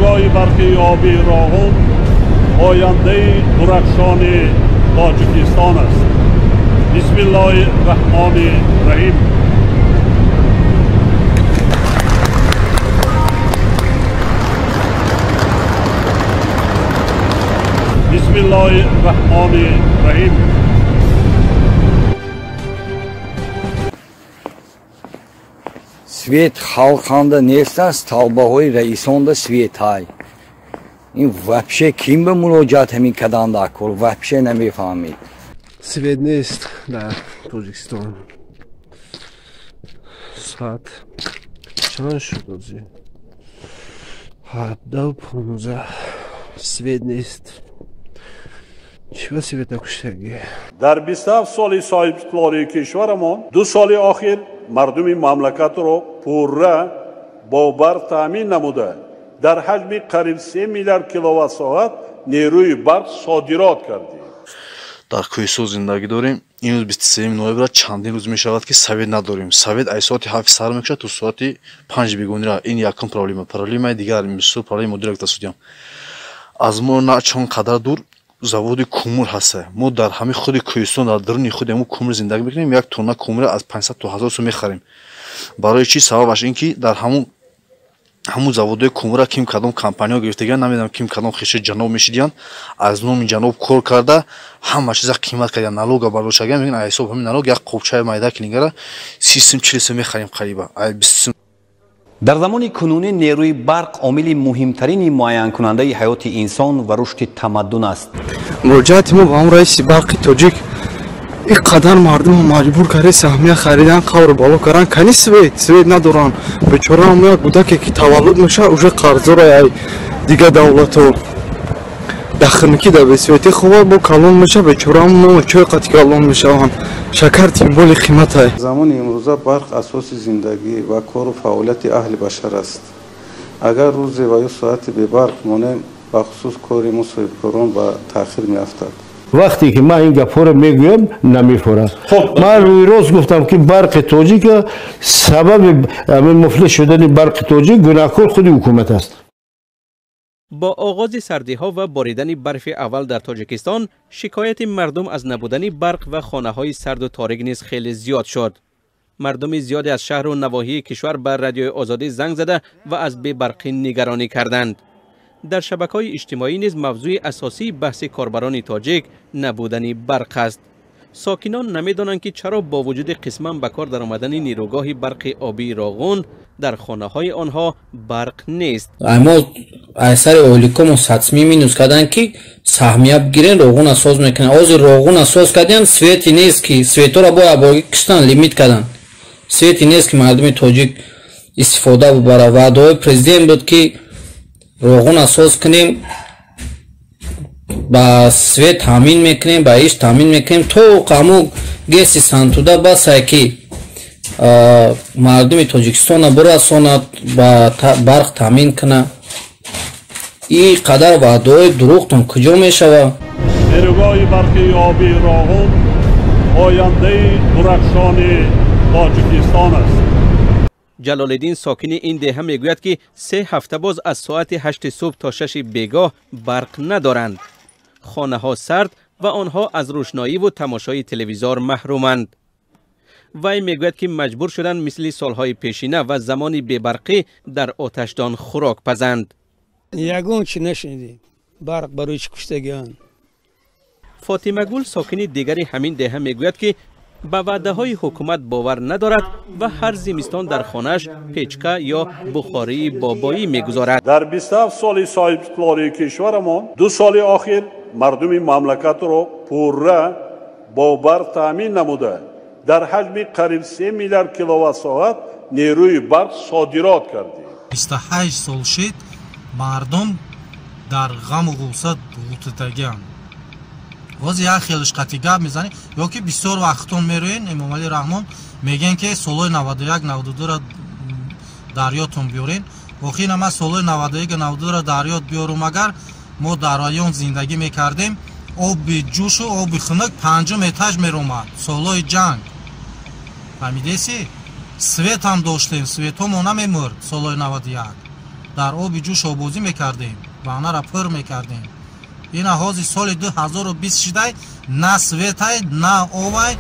Нерӯгоҳи барқи обии Роғун ояндаи дурахшони Тоҷикистон аст. Бисмиллоҳи раҳмони раҳим. Бисмиллоҳи раҳмони раҳим. Свет халқанда нест аст, талбаҳои раисонда свет ҳай. Ин вообще ким ба муроҷиат ҳамин каданда акор вообще намефаҳмед. Свет нест дар Тоҷикистон. Соат чанд шуд ози? 17:15. Свет нест. Чӣ ба света куштагӣ? Дар 27 соли соҳибистиқлолии кишварамон 2 соли охир мардуми мамлакатро пурра бо барқ таъмин намуда, дар ҳаҷми қариб 3 миллиард киловатт-соат нерӯи барқ содирот кардем. Дар кӯҳистон зиндагӣ дорем. Имрӯз 23 ноябр, чандин рӯз мешавад, ки совет надорем. Совет ай соати 7 сар мекушад то соати 5 бегонира. Ин якум проблема. Проблемаи дигар, мисол проблемаи мудира гуфта. Аз мо на чанд қадар дур заводи кумур ҳаста. Мо дар ҳамин худи кӯҳистон, дар даруни худи ҳамун кумур зиндагӣ мекунем. Як тонна кумура аз 500 то 1000 сум мехарем. Барои чӣ? Сабабаш ин ки дар ҳамун заводҳои кумура ким кадом компаниҳо гирифтагиан, намедонам ким кадом хеши ҷаноб мешидиянд, аз номи ҷаноб кор карда ҳама чиза қимат кардиянд, налога бардоштагиан. Мегӯянд, аз ҳисоби ҳамин налог як қобчаи майда клингара 30 сум, 40 сум мехарем қариба. Ай 20 сум. Дар замони кунунӣ нерӯи барқ омили муҳимтарини муайянкунандаи ҳаёти инсон ва рушди тамаддун аст. Муроҷиати мо ба он раиси барқи тоҷик: ин қадар мардумро маҷбур карда саҳмия харидан, қавр боло кардан, кани свет, свет надоранд. Бечора ҳам як кӯдаке ки таваллуд мешавад, уже қарздора ай дигар давлатҳо. Дахники да бесветӣ хобад, бо калон мешавад, бечора ҳам нону чой қати калон мешаванд. Шакар тимболи қиматай. Замони имрӯза барқ асоси зиндагӣ ва кору фаъолияти аҳли башар аст. Агар рӯзе ва ё соати бебарқ монем, бахусус кори мо соҳибкорон ба таъхир меафтад. Вақте ки ман ин гапҳоро мегӯям, намефорам. Ман рӯи рост гуфтам, ки барқи тоҷика сабаби муфлис шудани барқи тоҷик гунаҳкор худи ҳукумат аст. Бо оғози сардиҳо ва боридани барфи аввал дар Тоҷикистон, шикояти мардум аз набудани барқ ва хонаҳои сарду торик низ хеле зиёд шуд. Мардуми зиёде аз шаҳру навоҳии кишвар ба Радиои Озодӣ занг зада ва аз бебарқӣ нигаронӣ карданд. Дар шабакаҳои иҷтимоӣ низ мавзӯи асосии баҳси корбарони тоҷик набудани барқ аст. Сокинон намедонанд, ки чаро бо вуҷуди қисман ба кор даромадани нерӯгоҳи барқи обии Роғун дар хонаҳои онҳо барқ нест. Мо аз сари оиликомо сатсми минус карданд, ки саҳмия бигирен, Роғуна соз мекунанд. Ҳозир Роғуна соз кардиянд, свети нест, ки светҳоро бояд аборгӣ киштан, лимит карданд. Свети нест, ки мардуми тоҷик истифода бубарад. Ваъдаҳои президент буд, ки Роғуна соз кунем, ба свет таъмин мекунем, ба иш таъмин мекунем. То ҳамун ГЭСи Сантуда басае, ки мардуми Тоҷикистона бирасонад, ба барқ таъмин кунад. Ин қадар ваъдаҳои дурӯғтон куҷо мешавад? Нерӯгоҳи барқи обии Роғун ояндаи дурахшони Тоҷикистон аст. Ҷалолиддин, сокини ин деҳа, мегӯяд, ки 3 ҳафта боз аз соати 8 субҳ то 6 бегоҳ барқ надоранд. Хонаҳо сард ва онҳо аз рӯшноиву тамошои телевизор маҳруманд. Вай мегӯяд, ки маҷбур шуданд мисли солҳои пешина ва замони бебарқӣ дар оташдон хӯрок пазанд. Ягон чӣ нашунидем. Барқ барои чӣ куштагиан? Фотимагул, сокини дигари ҳамин деҳа, мегӯяд, ки ба ваъдаҳои ҳукумат бовар надорад ва ҳар зимистон дар хонааш печка ё бухории бобоӣ мегузорад. Дар 27 соли соҳибистиқлолии кишварамон 2 соли охир мардуми мамлакатро пурра бо барқ таъмин намуда, дар ҳаҷми қариб 3 миллиард киловатт-соат нерӯи барқ содирот кардем. 28 сол шид, мардум дар ғаму ғусса ғутидагианд. Ҳозир як хелиш қатъи гап мезанем, ё ки бисёр вақтон мерӯен, Эмомалӣ Раҳмон мегӯянд, ки солҳои 91 92-ро дар ёдтон биёрен. Охир ман солҳои 91 92-ро дар ёд биёрум, агар мо дар район зиндагӣ мекардем, оби ҷӯшу оби хунук панҷум этаж меромад солҳои ҷанг. Фаҳмидеси? Свет ҳам доштем, светҳомо намемурд солҳои 91. Дар оби ҷӯш обозӣ мекардем, ваннара пур мекардем. Ина ҳозир соли 2020 шидай, на светай, на овай.